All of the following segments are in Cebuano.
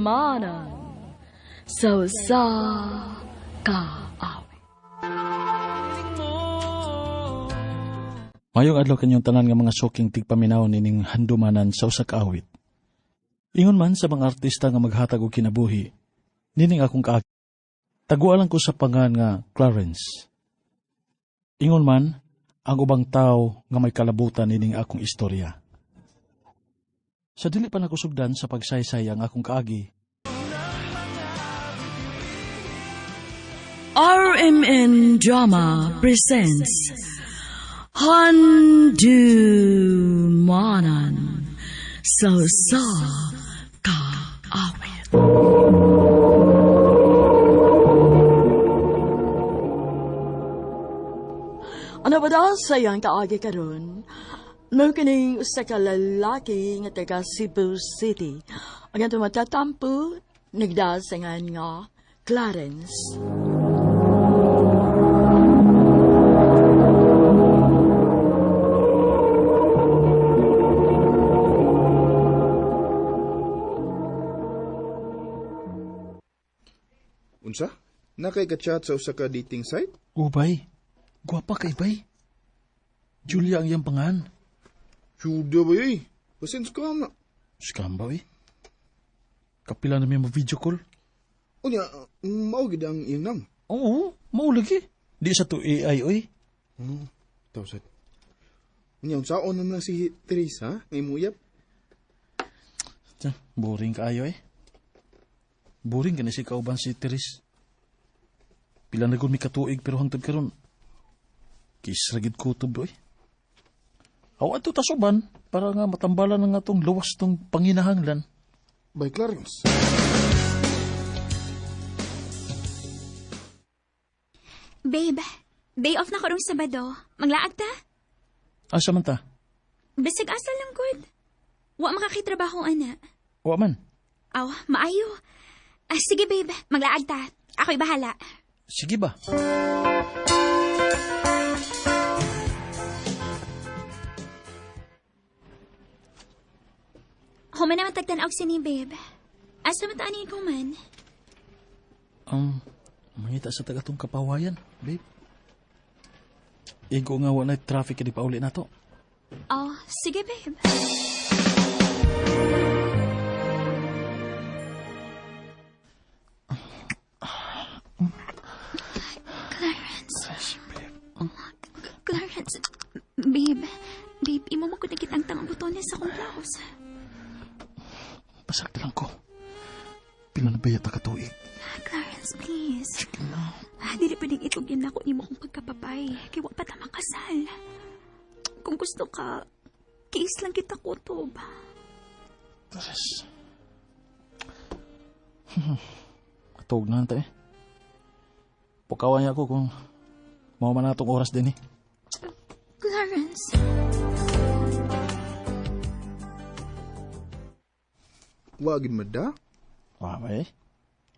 Handumanan sa usa ka awit. Mayong adlaw kanyong tanan nga mga suking tigpaminaw nining handumanan sa usa ka awit. Ingon man sa mga artista nga maghatag og kinabuhi, nining akong kaagi. Tagualan ko sa pangan nga Clarence. Ingon man ang ubang tao nga may kalabutan nining akong istorya. Sa dili pa nakusugdan sa pagsaysay ang akong kaagi, RMN Drama presents Handumanan sa usa ka awit. Ano ba daw sa iyang kaagi karon? Mao kining usa ka lalaki nga taga Cebu City. Ang atong matatampo, nagdasangan nga Clarence. Unsa? Nakay ka-chat sa usa ka dating site? Ubay, gwapa kay bay. Julia ang iyang pangan. Juda ba yun? Basin scam na. Scam ba eh? Kapila na may ma-video call. Unya, mao gid ang iyang nam. Oo, maulagi. Di sa to AI, oy. Taw sad. Unya, unsaon naman lang si Teresa, ha? Ngay muyap. Tiyan, boring kaayo eh. Boring ka na si kauban si Teres. Pila na gud mi katuig pero hangtod karon. Kisra gid kutob oy. Aw adto tasuban para nga matambalan ang atong luwas tong panginahanglan. By Clarence. Babe, day off na ko rong Sabado. Maglaag ta? Asa man ta? Bisag asa lang gud. Wa makakitrabaho ana. Wa man. Aw, maayo. Ah, sige babe, maglaag ta. Ako'y bahala. Sige ba? Human naman tagtan-aw sini, babe. Asa man taan ko man? Mangita sa tagatong kapawayan, babe. Igo nga wa na traffic kadi pauli na to. Oh, sige babe. Clarence. Clarence, babe. Babe, imo mo ko nakita ang tangong butones sa akong blouse. Pasag lang ko. Pila na ba yata katuig? Clarence, please. Sige na. Ah, dili pwedeng itugin na ako nimo kong pagkapapay. Kay wa pa ta makasal. Kung gusto ka, kiis lang kita kutob. Teres. Katog na ta eh. Pukawan niya ako kung mao man atong oras din eh. Clarence. Wagin mada? Wa ba eh?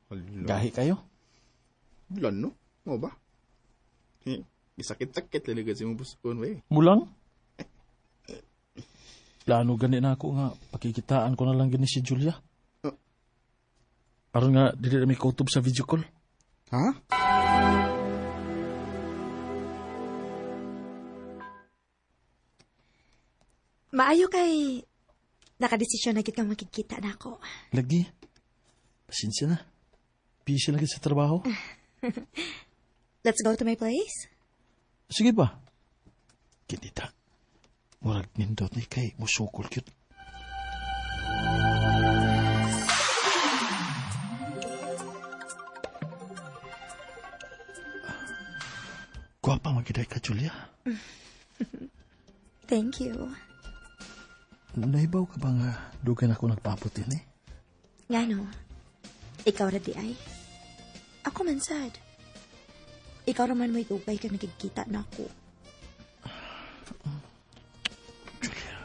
Hala. Gahi kayo. Bulan no? Mo ba? Eh, isakit-sakit lang kasi mo buskon ba eh. Mulang? Plano gani na ako nga pakikitaan ko na lang gani si Julia. Aron nga dili na may kutob sa video call. Ha? Maayo kay nakadesisyon na gid kang makikita na ako. Lagi. Pasensya na. Busy lagi sa trabaho. Let's go to my place. Sige ba? Kinita. Murag nindot ni kay musukol cute. Gwapa magiday ka, Julia. Thank you. Naibaw ka ba nga dugay na ako nagpaputin eh? Ngano? Ikaw ra di ay. Ako man sad. Ikaw ra man mo'y dugay ka nakikita na ako. Julia.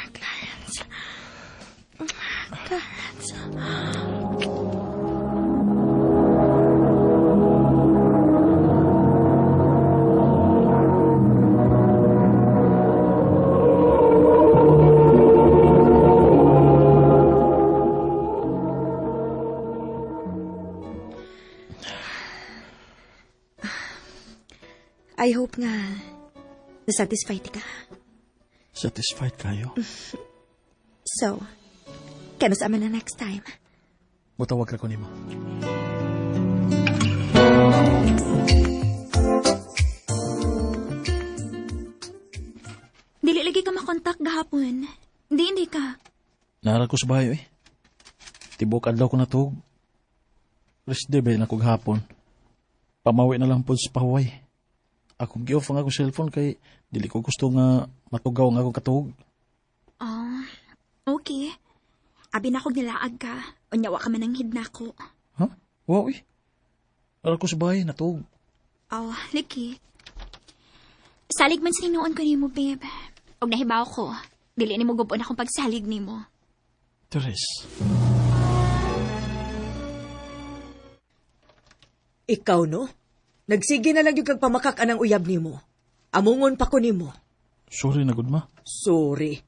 Clarence. Clarence. I hope nga na-satisfied ka. Satisfied kayo? So, kanus-a man na next time? Mutawag ra ko nimo. Dili lagi ka makontak gahapon. Hindi, hindi ka. Naa ra ko sa bayo eh. Tibok adlaw ko natug. Rest day ba na ko gahapon. Pamawi na lang pod sa pahuway. Akong gi-off ang akong cellphone kay dili ko gusto nga matugaw ang akong katuog. Oh, okay. Abi na kog nilaag ka. Unya wa ka man nanghid nako. Ha? Wow eh. Ara ko sa bahay, natuog. Oh, liki. Salig man sa tinuon ko nimo, babe. Og nahibaw ko, dili nimo gub-on akong pagsalig nimo. Teres. Ikaw, no? Nagsige na lang yung kag pamakak anang uyab nimo. Amungon pa ko nimo. Sorry na gud ma. Sorry.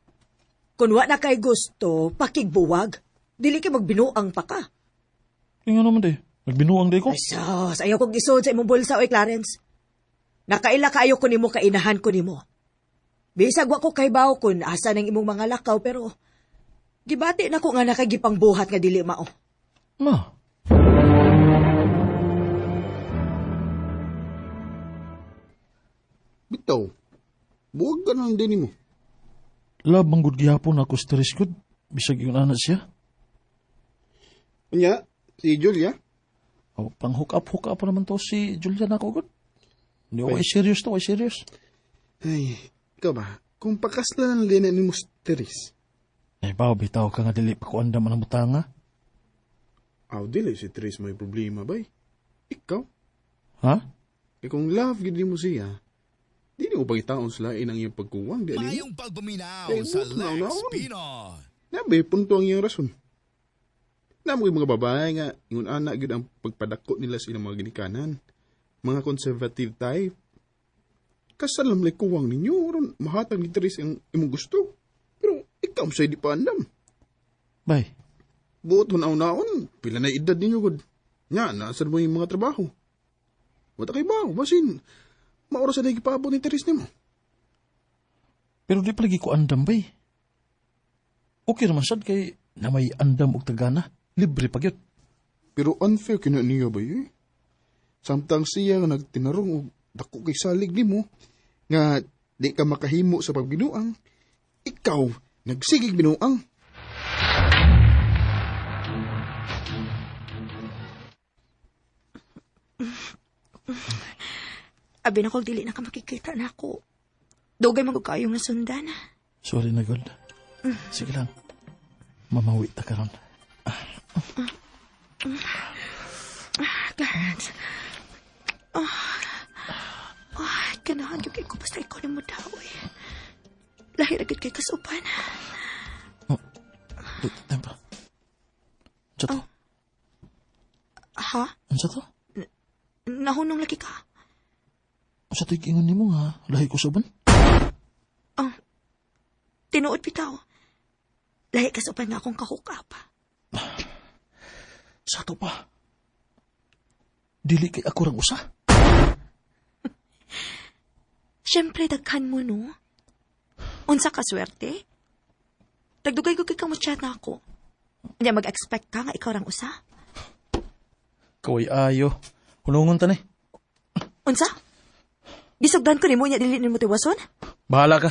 Kung wa na kay gusto, pakigbuwag. Dili kay magbinuang pa ka. Inga naman di. Nagbinuang di ko. Ay, sus, ayaw kong isod sa imong bulsa, oy, Clarence. Nakaila kaayo ko nimo, kainahan ko nimo. Bisag wa ko kahibaw kun asa nang imong mga lakaw, pero gibati na ko nga nakagipangbuhat nga dili mao. Ma. Bitaw, buwag ka na lang din mo. Love man gud gihapon ako sa Teres gud. Bisag yung anak siya. Unya, si Julia. Oh, pang hook up, hook up pa naman to si Julia na ako gud. Hindi ako serious to, ay serious. Ay, ikaw ba? Kung pakaslan lang din ni mo si Teres. Ay ba, bitaw ka nga dili pa ko andam ang butanga. Aw, dili si Teres may problema bay. Ikaw? Ha? Eh kung love gid mo siya, di mo pangitaon sila inang iyang pagkuwang di alin. Mayong pagpaminaw Eh, sa buto na Lex unaon. Pinoy. Nabi, punto ang iyang rason. Namo yung mga babae nga, ingon ana gyud ang pagpadako nila sa ilang mga ginikanan. Mga conservative type. Kasal lang kuwang ninyo, ron mahatag ni Therese ang imong gusto. Pero ikaw say di pa andam. Bay, Buot hunaw-naon, pila na edad ninyo gud. Nya, naasad mo yung mga trabaho. Wala kay ba, basin, maoras sa gipaabot ni Therese nimo. pero di palagi ko andam bay. Okay naman sad kay na may andam og tagana. Libre pa gyud. Pero unfair kina niya ba eh? Samtang siya nga nagtinarong og dako kay salig nimo nga di ka makahimo sa pagbinuang, ikaw nagsigig binuang. Abi na kog dili na ka makikita na ako. Dugay man gud kayo nga sundan. Sorry na gud. Sige lang. Mamawi ta karon. Clarence. Oh, oh, ganahan yung kay ko basta ikaw ni mo daw eh. Lahi ra gid kay kasupan. Wait, tempa. Unsa to? Ha? Unsa to? Nahunong lagi ka. Unsa to ingon nimo nga lahi ko sa uban? Oh, tinuod bitaw. Lahi ka sa uban nga akong ka-hook up. Sa to pa. Dili kay ako rang usa. Siyempre, daghan mo, no? Unsa ka swerte? Tagdugay ko kay kang mo-chat na ako. Hindi mag-expect ka nga ikaw rang usa. Kaway ayo. Hunungon ta ni. Unsa? Gisugdan ko nimo nya dili nimo tiwason? Bahala ka.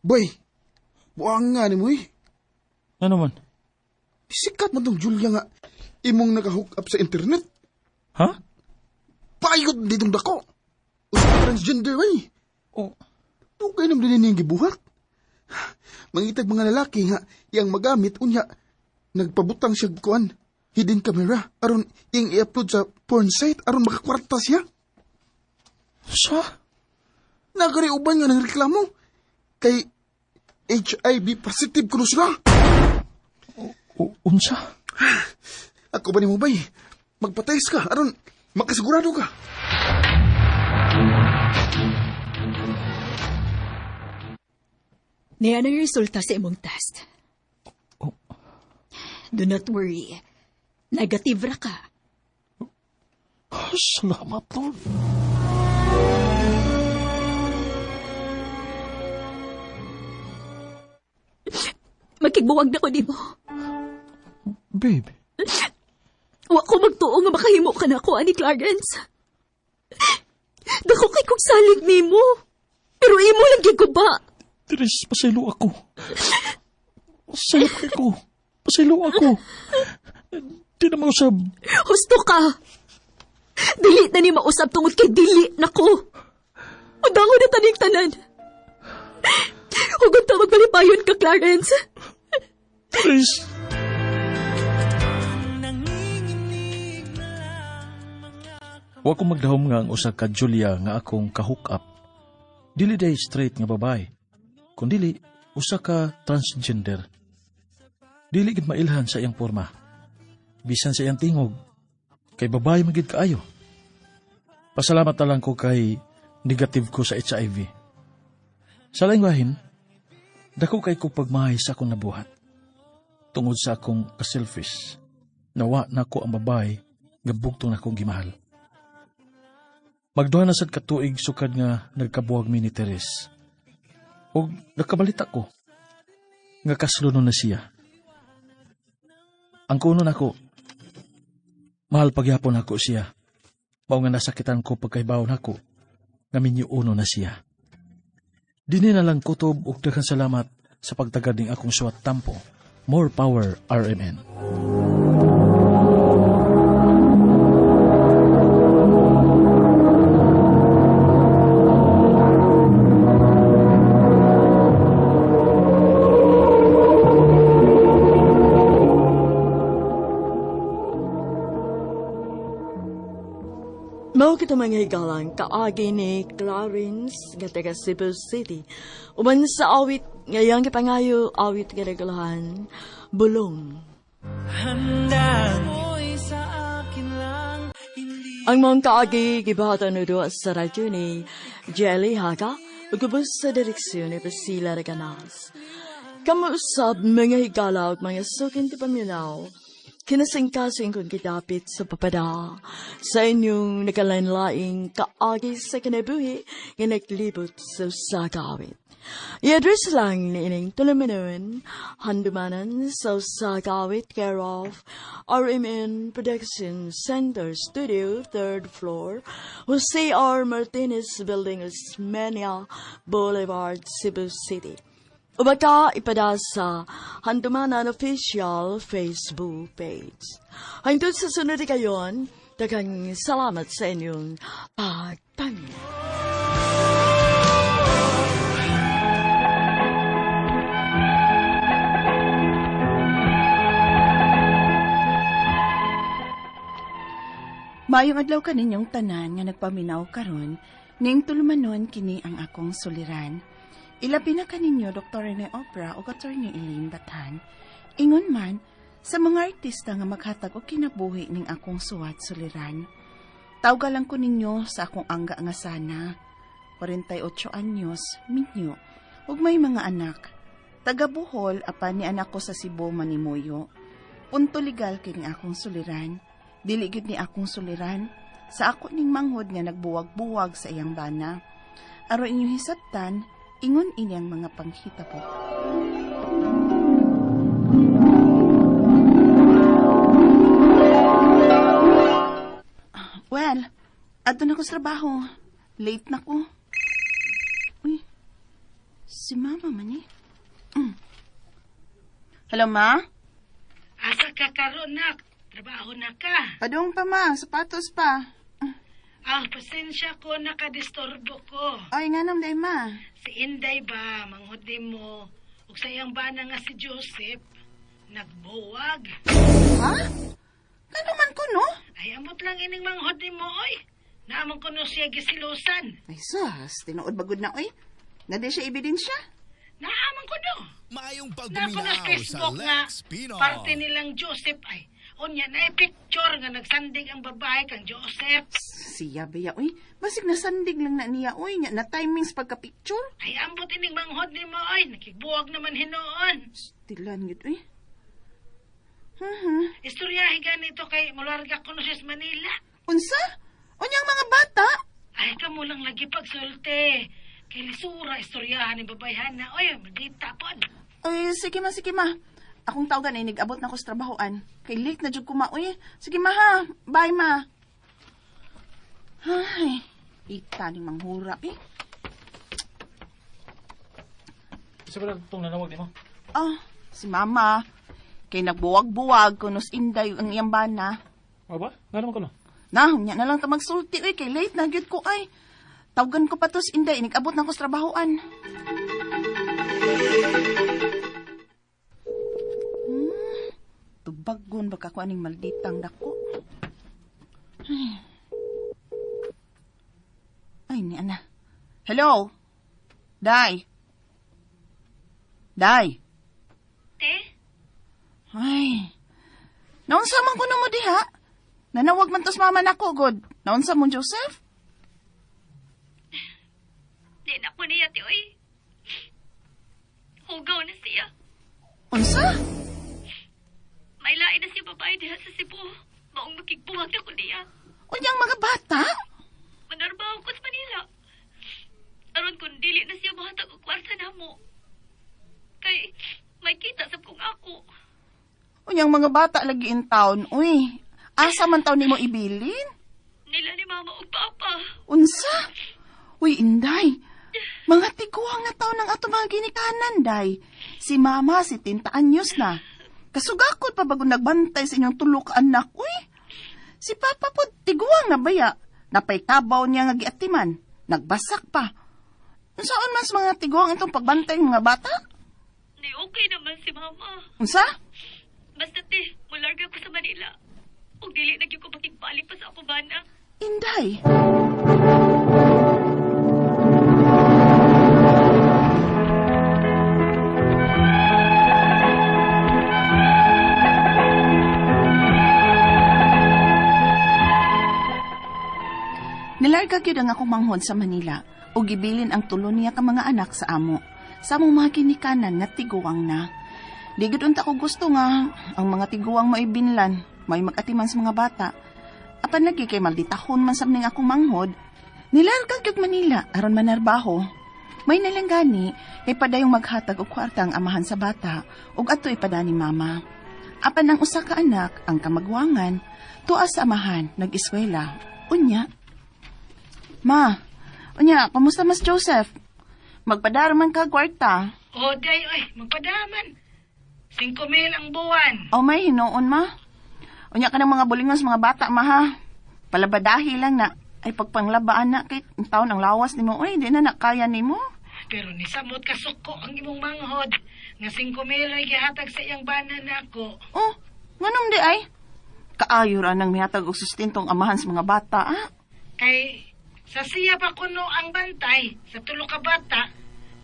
Boy, buang nga ni mo eh. Ano man? Sikat man tong Julia nga imong naka-hook up sa internet. Ha? Payot ditong dako. Usa ka transgender bay. Oh, Dugay nam din niyang gibuhat. Mangitag mga lalaki nga iyang magamit unya nagpabutang siya kuan hidden camera aron iyang i-upload sa porn site aron makakwarta siya. sa? Nagari uban nga nagreklamo kay HIV positive kuno sila. Unsa? Ako ba nimo bay? Magpatest ka aron makasigurado ka. Niya na yung resulta sa imong test. Oh. Do not worry. Negative ra ka. Salamat, Lord. Makigbuwag na ko nimo. Babe. Wa ko magtuo nga makahimo ka na ako, ani Clarence. Dako kay kong salig nimo. Pero imo lang giguba. Therese, pasaylo ako. Sayop ko. Pasaylo ako. Di na mausab. Husto ka. Dili na ni mausab tungod kay dili na ko. Udango na taning tanan. Hugot ta magbalipayon ka, Clarence. Therese. Wa ko magdahom nga ang usa ka Julia nga akong ka-hook up. Dili day straight nga babae, kundili usa ka transgender. Dili gid mailhan sa iyang porma. Bisan sa iyang tingog, kay babae man gid kaayo. Pasalamat na lang ko kay negative ko sa HIV. Sa laing bahin, dako kay ko pagmahay sa akong nabuhat. Tungod sa akong ka-selfish, nawa nako ang babae nga bugtong nakong gimahal. Magduha na sad katuig sukad nga nagkabuwag mi ni Therese. Og nakabalita ko nga kasluno na siya. Ang kuno nako, mahal pagyapon nako siya. Mao nga nasakitan ko pagkaibaw nako nga minyuuno na siya. Dini na lang kutob og daghang salamat sa pagtagad ning akong suwat tampo. More power, RMN. Mao kita mga higalang kaagi ni Clarence nga taga Cebu City. Uban sa awit ngayang gipangayo awit nga regalahan Bulong. Handa mo'y sa akin lang, hindi Ang mga kaagi gibahatan no duha sa radyo ni Jelly Haga ug ubos sa direksyon ni Priscilla Reganas. Kamuusab mga higala ug mga sukin ti paminaw. Kinasingkasing kong kidapit sa papada sa inyong nagkalain-laing kaagi sa kinabuhi nga naglibot sa usagawit. I-address lang ni ining tulumanon, handumanan sa usagawit care of RMN Production Center Studio, 3rd floor, Jose R. Martinez Building, Osmeña Boulevard, Cebu City. O baka ipada sa Handumanan Official Facebook page. Hangtod sa sunod kayon, daghang salamat sa inyong pagpangin. Maayong adlaw kaninyong tanan nga nagpaminaw karon, ning tulumanon kini ang akong suliran. Ilabi na kaninyo Dr. Rene Opra o Attorney Elaine Batan. Ingon man, sa mga artista nga maghatag og kinabuhi ning akong suwat suliran. Tawga lang ko ninyo sa akong angga nga sana. 48 anyos, minyo, ug may mga anak. Taga Bohol, apan ni anak ko sa Cebu manimuyo. Punto legal kini akong suliran. Dili gyud ni akong suliran. Sa ako ning manghod nga nagbuwag-buwag sa iyang bana. Aron inyong hisabtan, ingon ini ang mga panghitabo. Well, adto na ko sa trabaho. Late na ko. Uy, si mama man eh. Hello, ma? Asa ka karon, nak? Trabaho na ka. Padung pa, ma. Sapatos pa. Ah, pasensya ko, nakadisturbo ko. Ay, nga nam, day, ma. Si Inday ba, manghod mo. Ug sa iyang bana nga si Joseph, nagbuwag. Ha? Ano man ko, no? Ay, amot lang ining manghod mo, oy. Naamang ko no siya gisilusan. Ay, sus, tinuod bagod na, oy. Nadi siya ebidensya. Naamang ko no. Maayong Nako na pagpaminaw sa Facebook nga, Lex Pino. parte nilang Joseph ay. Unya na picture nga nagsandig ang babae kang Joseph. Siya ba oy? Basig nasandig lang na niya, oy. Nya, na timings pagka-picture. Ay, ambot ining manghod nimo, oy. Nakigbuwag naman hinuon. Tilan yun, oy. Istoryahe ganito kay mularga ko no siya sa Manila. Unsa? Unyang mga bata? Ay, kamo lang lagi pagsulte. Kay lisura istoryahan ni babayhan na. Oy, maldita pod. Ay, sige ma, sige ma. Akong tawagan ay nag-abot na ko sa trabahoan. Kay late na jud ko ma. Uy, sige ma ha. Bye ma. Ay, ita ni manghura eh. Isa ba itong nanawag di mo? Ah, si mama. Kay nagbuwag-buwag kunos inday ang iyang bana. O ba? Nga naman ko no? Na, unya na lang ta magsulti oy kay late na gyud ko ay. Tawagan ko pa to si Inday, nag-abot na ko sa trabahoan. Tubagon baka ko aning malditang dako. Ay. Ay, ni ana. Hello? Day. Day. Te? Ay. Naunsa man kuno mo diha? Nanawag man tos mama nako god. Naunsa mo Joseph? Di na ko niya, te, oy. Hugaw na siya. Unsa? May lain na siya babae diha sa Cebu. Maong makigbuhag na ko niya. Unyang mga bata? Manarbaho ko sa Manila. Aron kung dili na siya mahatag og kwarta namo. Kay may kita sab kong ako. Unyang mga bata lagi in town. Uy, asa man taon nimo ibilin? Nila ni mama ug papa. Unsa? Uy, Inday. Mga tiguang na taon ang ato mga ginikanan, Day. Si mama, si tinta anyos na. Kasugakot pa bago nagbantay sa inyong tulo ka anak. Uy, si papa po, tiguang na baya. Napay kabaw niya nga giatiman. Nagbasak pa. Unsaon man sa mga tiguang itong pagbantay ng mga bata? Di okay naman si mama. Unsa? Basta te, mularga ko sa Manila. Ug dili na gyud ko makigbalik pa sa ako bana. Inday. Nilarga gyud ang akong manghod sa Manila ug gibilin ang tulo niya ka mga anak sa amo. Sa among mga ginikanan nga tiguang na. Di gud unta ko gusto nga ang mga tiguang maibinlan, may mag-atiman sa mga bata. Apan lagi kay malditahon man sab ning akong manghod, nilarga gyud Manila aron manarbaho. May nalang gani kay padayong maghatag og kwarta ang amahan sa bata ug adto ipada ni mama. Apan ang usa ka anak, ang kamagwangan, tuwa sa amahan, nag-eskwela. Unya. Ma, unya, kumusta mas Joseph? Magpadara man ka kwarta. O, day, oy, magpadaman. 5,000 ang buwan. O may hinuon ma. Unya ka ng mga bulingon sa mga bata ma ha. Palabadahi lang na. Ay pagpanglabaan na kay taon ang lawas nimo. Uy, di na nakaya nimo. Pero nisamot kasuko ang imong manghod. Nga 5,000 ay gihatag sa iyang bana nako. Oh, nganong di ay? Kaayo ra nang mihatag og sustentong amahan sa mga bata ah. Kay sa siya pa kuno ang bantay sa tulo ka bata,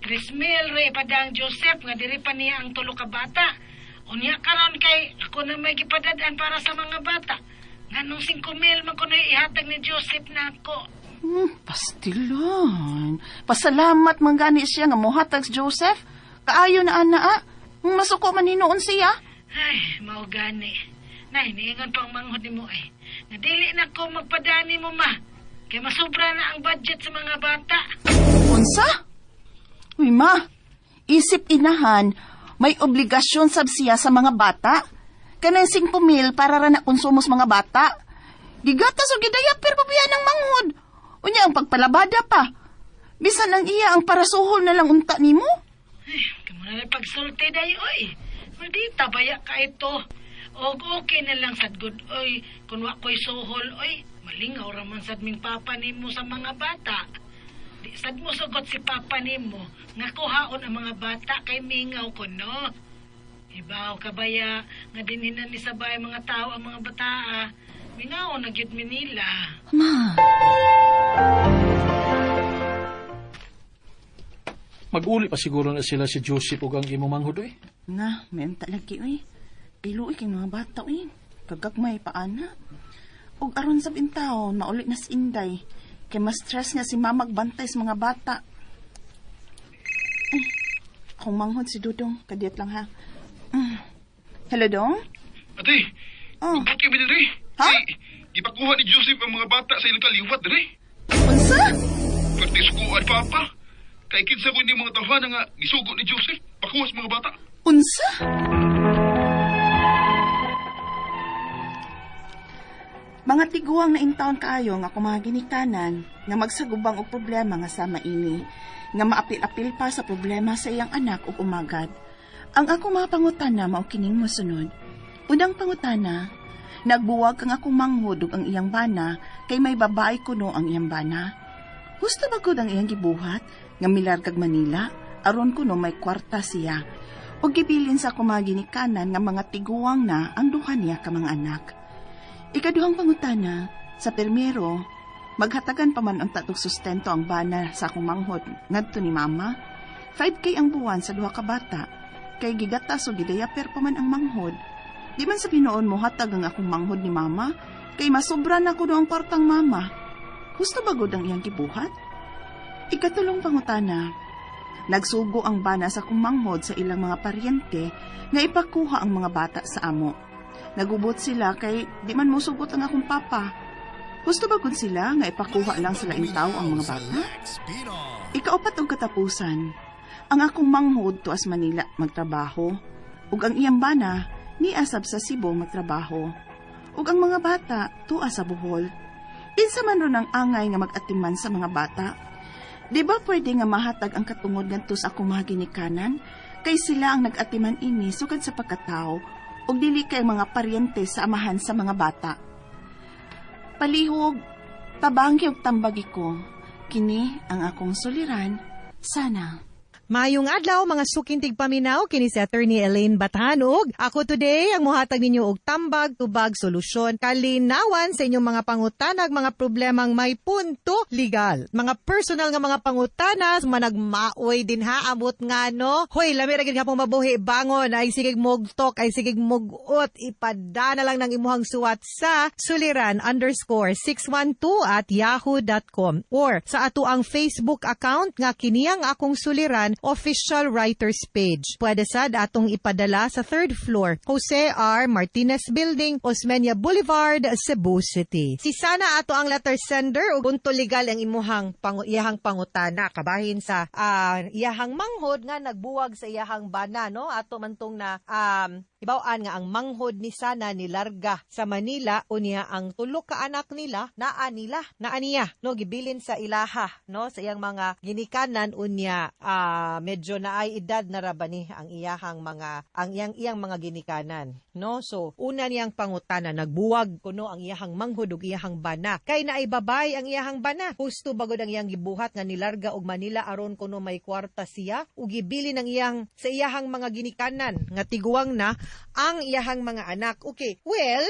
3,000 ra ipadang Joseph nga diri pa niya ang tulo ka bata. Unya karon kay ako na may gipadad-an para sa mga bata. Nganong 5,000 man kuno ihatag ni Joseph nako. Pastilan. Pasalamat man gani siya nga mohatag si Joseph. Kaayo na ana ah. Masuko man hinuon siya. Ay, mao gani. Nay, niingon pang manghod nimo ay. Nga dili na ko magpadani mo ma. Kay masubra na ang budget sa mga bata. Unsa? Uy ma, isip inahan, may obligasyon sab siya sa mga bata. Kanang 5,000 para ra na konsumo sa mga bata. Gigatas og gidayapir pa biya ng manghod. Unya ang pagpalabada pa. Bisan ang iya ang parasuhol na lang unta nimo. Ay, kamo na lang pagsulti day, oy. Maldita baya ka ito. Og okay na lang sad good, oy. Kun wa ko'y suhol, oy. Malingaw raman sad ming papa nimo sa mga bata. Di sad mo sugot si papa nimo nga kuhaon ang mga bata kay mingaw ko, no? Ibaw ka baya nga dinhinan ni sabay mga tao ang mga bataa. Mingaw na gyud mi nila. Ma. Mag-uli pa siguro na sila si Joseph ug ang imong manghod oy. Na, may unta lagi oy. Iluoy kay mga bata oy. Kagagmay pa ana. Og aron sa bintao, mauli na si Inday. Kay mas stress niya si mama magbantay sa mga bata. Ay, akong manghod si Dudong. Kadiyot lang ha. Hello, Dong? Ate, Oh. buti ba diri? Ha? Ay, gipakuha ni Joseph ang mga bata sa ilang kaliwat diri. Unsa? Pwerte sukuan, Papa. Kay kinsa ko hindi mga tawhana nga gisugo ni Joseph, pakuha sa mga bata. Unsa? Mga tiguang na intaon kaayo nga akong mga ginikanan nga magsagubang og problema nga sama ini, nga maapil-apil pa sa problema sa iyang anak ug umagad. Ang akong mga pangutana mao kining mosunod. Unang pangutana, nagbuwag kang akong manghod ug ang iyang bana kay may babae kuno ang iyang bana. Husto ba gud ang iyang gibuhat nga milargag Manila aron kuno may kwarta siya? Ug gibilin sa akong mga ginikanan nga mga tiguang na ang duha niya ka mga anak. Ikaduhang pangutana, sa permero, maghatagan pa man ang tatong sustento ang bana sa akong manghod ngadto ni mama. 5K ang buwan sa duha ka bata, kay gigatas o gidayaper pa man ang manghod. Di man sa pinuon mo hatag ang akong manghod ni mama, kay masobra na kuno ang kwartang mama. Husto ba gud ang iyang gibuhat? Ikatulong pangutana, nagsugo ang bana sa akong manghod sa ilang mga paryente nga ipakuha ang mga bata sa amo. Nagubot sila kay di man mosugot ang akong papa. Gusto ba kun sila nga ipakuha lang sa laing tao ang mga bata? Ikaupat og katapusan, ang akong manghod tuas Manila magtrabaho, ug ang iyang bana niasab sa Cebu magtrabaho, ug ang mga bata tuas sa Bohol. Kinsa man ron ang angay nga mag-atiman sa mga bata? Di ba pwede nga mahatag ang katungod ngadto sa akong mga ginikanan? Kay sila ang nag-atiman ini sukad sa pagkatao ug dili kay mga paryente sa amahan sa mga bata. Palihog, tabangi og tambagi ko. Kini ang akong suliran. Sana. Maayong adlaw mga suking tigpaminaw kini si Attorney Elaine Bathanog. Ako today ang mohatag ninyo og tambag, tubag, solusyon, kalinawan sa inyong mga pangutanag, mga problemang may punto legal. Mga personal nga mga pangutana, managmaoy din ha, amot nga no. Hoy, lami ra gid nga pong mabuhi bangon ay sigig mogtok, ay sigig mugot, ipadana lang ng imuhang suwat sa suliran_612@yahoo.com or sa ato ang Facebook account nga kini ang akong suliran official writers page. Pwede sad atong ipadala sa third floor, Jose R. Martinez Building, Osmeña Boulevard, Cebu City. Si Sana ato ang letter sender ug punto legal ang imuhang iyahang pangutana kabahin sa iyahang manghod nga nagbuwag sa iyahang bana, no? Ato man tong na hibaw-an nga ang manghod ni Sana nilarga sa Manila, unya ang tulo ka anak nila naa nila, naa niya, no, gibilin sa ilaha, no, sa iyang mga ginikanan, unya medyo naay edad na ra ba ni ang iyahang mga ang iyang iyang mga ginikanan, no? So una niyang pangutana, nagbuwag kuno ang iyahang manghod ug iyahang bana kay naay babay ang iyahang bana. Husto bagod ang iyang gibuhat nga nilarga og Manila aron kuno may kwarta siya ug gibilin ang iyang sa iyahang mga ginikanan nga tiguang na ang iyahang mga anak? Okay, well,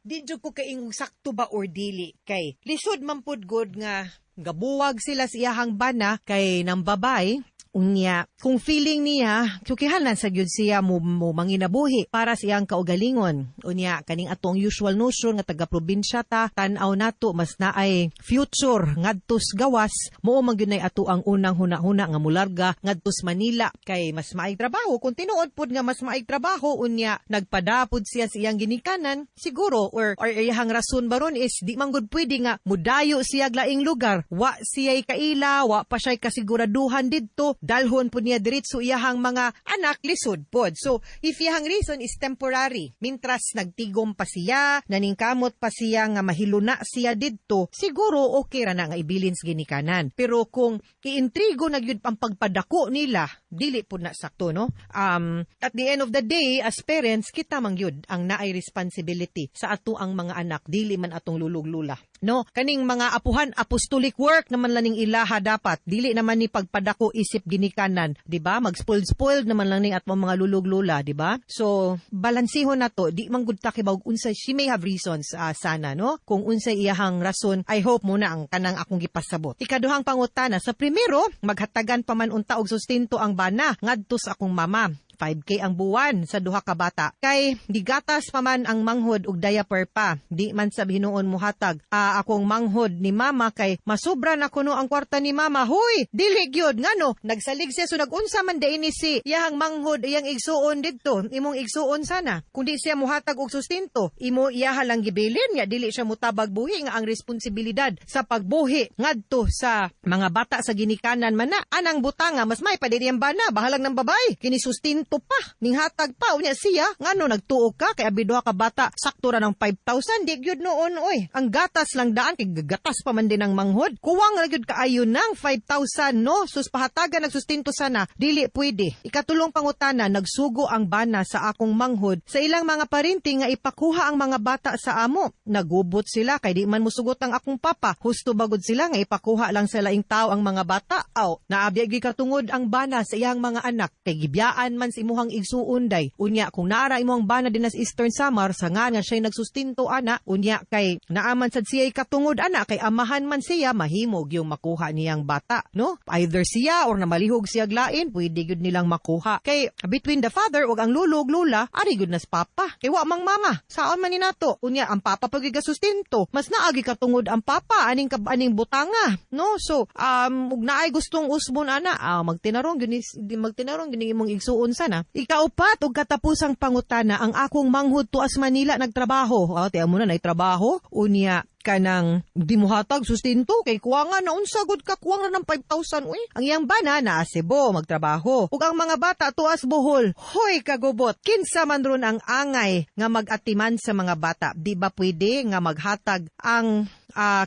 di jud ko kaingog sakto ba or dili kay lisod man pud gud nga gabuwag sila sa iyahang bana kay nang babay. Unya, kung feeling niya, sukihanan sa gyud siya mo manginabuhi para sa iyang kaugalingon. Unya, kaning atong usual notion nga taga-probinsya ta, tan-aw nato mas naay future ngadtos gawas, mao man gyud nay ato ang unang huna-huna nga mularga ngadtos Manila kay mas maay trabaho. Kung tinuod pud nga mas maay trabaho, unya nagpadapod siya sa iyang ginikanan, siguro or iyang rason baron is di man gud pwede nga mudayo siya laing lugar, wa siya'y kaila, wa pa siya'y kasiguraduhan didto, dalhon po niya diretso iyahang mga anak, lisod pod. So, if iyahang reason is temporary, mintras nagtigom pa siya, naningkamot pa siya nga mahiluna siya didto, siguro okay ra na nga ibilin sa ginikanan. Pero kung iintrigo na gyud ang pagpadako nila, dili pud na sakto, no? At the end of the day, as parents, kita man gyud ang naay responsibility sa ato ang mga anak, dili man atong lulog-lula. No, kaning mga apuhan, apostolic work naman laning ilaha dapat, dili naman ni pagpadako isip ginikanan, di ba? Mag-spoiled spoiled naman lang ning atong mga lulog-lula, di ba? So, balansihon na to, di man gud ta kibaw unsa she may have reasons, sana, no? Kung unsay iyahang rason, I hope mo na ang kanang akong gipasabot. Ikaduhang pangutana, sa primero, maghatagan pa man unta og sustento ang bana ngadto sa akong mama. 5K ang buwan sa duha ka bata. Kay gigatas pa man ang manghod ug diaper pa. Di man sab hinuon muhatag akong manghod ni mama kay masubra na kuno ang kwarta ni mama. Huy, dili gyud, ngano nagsalig siya, so nagunsa man diay ni si iyang manghod, iyang igsuon didto, imong igsuon sana. Kung di siya muhatag og sustento, imo iyaha lang gibilin nga dili siya mutabag buhi, nga ang responsibilidad sa pagbuhi ngadto sa mga bata sa ginikanan man na anang butanga, mas may pa diri ang bana, bahalag ng babay kini sustento pa ninghatag pa unya siya. Ngano nagtuo ka kay abi duha ka bata, sakto ra ng 5,000? Di gyud noon, oy. Ang gatas lang daan, kay gatas pa man din ang manghod, kuwang ra gyud kaayo ng 5,000, no? Sus, pahatagan nagsustento sana, dili pwede. Ikatulong pangutana, nagsugo ang bana sa akong manghod sa ilang mga parinti nga ipakuha ang mga bata sa amo. Nagubot sila kay di man musugot ang akong papa. Husto bagod sila nga ipakuha lang sa laing tao ang mga bata? Aw, naabya gyud katungod ang bana sa iyang mga anak kay gibiyaan man sa imuhang igsuon day. Unya kung naara imong bana din sa Eastern Samar, sa nga nga siya'y nagsustinto ana, unya kay naaman sad siya'y katungod ana kay amahan man siya, mahimog yung makuha niyang bata, no? Either siya or namalihog siya lain, pwede gyud nilang makuha. Kay between the father ug ang lulo ug lula, ari gyud nas papa. Kay wa mang mama, saon man ni nato? Unya ang papa pag gasustento, mas naagi katungod ang papa aning aning butanga, no? So ug naay gustong usbon ana, magtinarong gyud magtinarong gyud imong igsuon sana. Ikaupat ug katapusang pangutana, ang akong manghud tuas Manila nagtrabaho. Oh, tiyan mo na nay trabaho. Unya kanang di mo hatag sustento kay kuwanga na, unsa gud ka, kuwang na ng 5,000, uy. Ang iyang bana naa Cebu magtrabaho ug ang mga bata tuas Bohol. Hoy, kagubot, kinsa man ron ang angay nga mag-atiman sa mga bata? Di ba pwede nga maghatag ang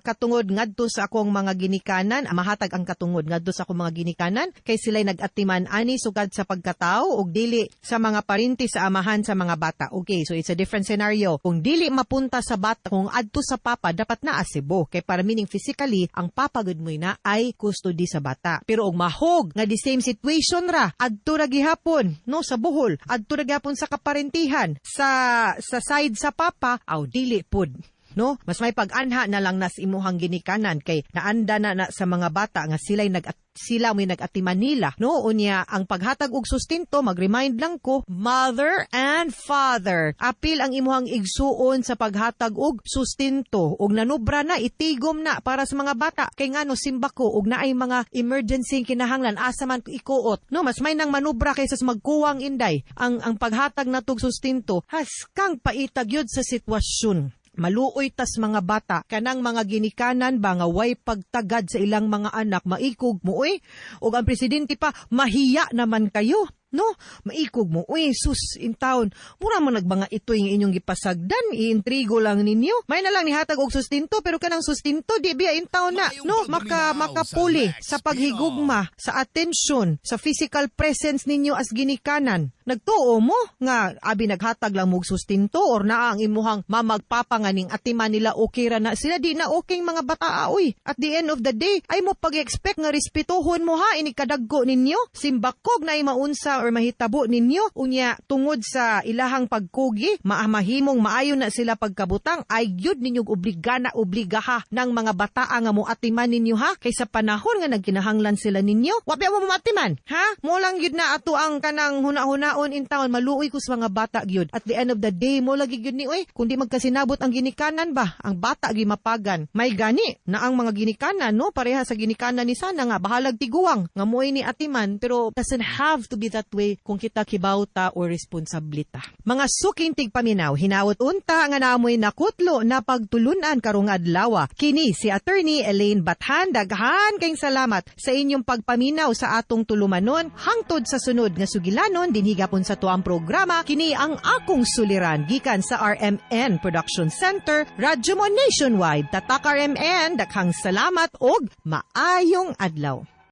katungod ngadto sa akong mga ginikanan, mahatag ang katungod ngadto sa akong mga ginikanan kay sila'y nag-atiman ani sukad sa pagkatao ug dili sa mga parinti sa amahan sa mga bata? Okay, so it's a different scenario. Kung dili mapunta sa bata, kung adto sa papa, dapat naa Cebu kay para meaning physically ang papa gud mo'y na ay custody sa bata. Pero og mahog nga the same situation ra, adto ra gihapon, no, sa Bohol, adto ra gihapon sa kaparentihan sa side sa papa, aw, dili pud, no? Mas may pag-anha na lang nas imuhang ginikanan kay naanda na na sa mga bata nga sila'y nag sila may nag-atiman nila, no? Unya ang paghatag og sustento, mag-remind lang ko, mother and father, apil ang imuhang igsuon sa paghatag og sustento, ug nanubra na, itigom na para sa mga bata kay ngano, simba ko, ug naay mga emergency kinahanglan, asa man ko ikuot, no? Mas may nang manubra kaysa sa magkuwang, inday, ang paghatag natog sustento. Haskang paitag yun sa sitwasyon, maluoy tas mga bata. Kanang mga ginikanan ba nga way pagtagad sa ilang mga anak, maikog mo, uy. Ug ang presidente pa, mahiya naman kayo, no? Maikog mo, uy, sus, in town. Mura mo nagbanga ito yung inyong gipasagdan, iintrigo lang ninyo. May na lang nihatag og sustento, pero kanang sustento, di biya in town na, no? Makapuli sa paghigugma, sa atensyon, sa physical presence ninyo as ginikanan. Nagtuo mo nga abi naghatag lang mo og sustento or naa ang imuhang mamagpapa nga ning atiman nila, okay ra na sila? Di na okay mga bata, uy. At the end of the day, ay mo pag-expect nga respetuhon mo ha ini kadagko ninyo. Simbakog na maunsa or mahitabo ninyo, unya tungod sa ilahang pagkugi, maamahimong maayo na sila pagkabutang, ay gyud ninyo obligana, obligaha ng mga bataa nga mo atiman ninyo ha, kaysa panahon nga nagkinahanglan sila ninyo, wa mo moatiman ha. Mo lang gyud na ato ang kanang huna-hunaon in town. Maluoy ko sa mga bata gyud. At the end of the day, mo lagi gyud ni, oy, kung di magkasinabot ang ginikanan ba, ang bata gyud mapagan. May gani na ang mga ginikanan, no, pareha sa ginikanan ni sana nga bahalag tiguang nga mo'y ni atiman, pero doesn't have to be that way kung kita kibawta or responsablita. Mga suking tigpaminaw, hinaot unta nga namoy nakutlo na pagtulunan karong adlaw. Kini si Attorney Elaine Bathan. Daghan kayong salamat sa inyong pagpaminaw sa atong tulumanon hangtod sa sunod nga sugilanon dinhi gapon sa tuang programa, kini ang Akong Suliran, gikan sa RMN Production Center, Radyo Mo Nationwide. Tatak RMN, daghang salamat og maayong adlaw.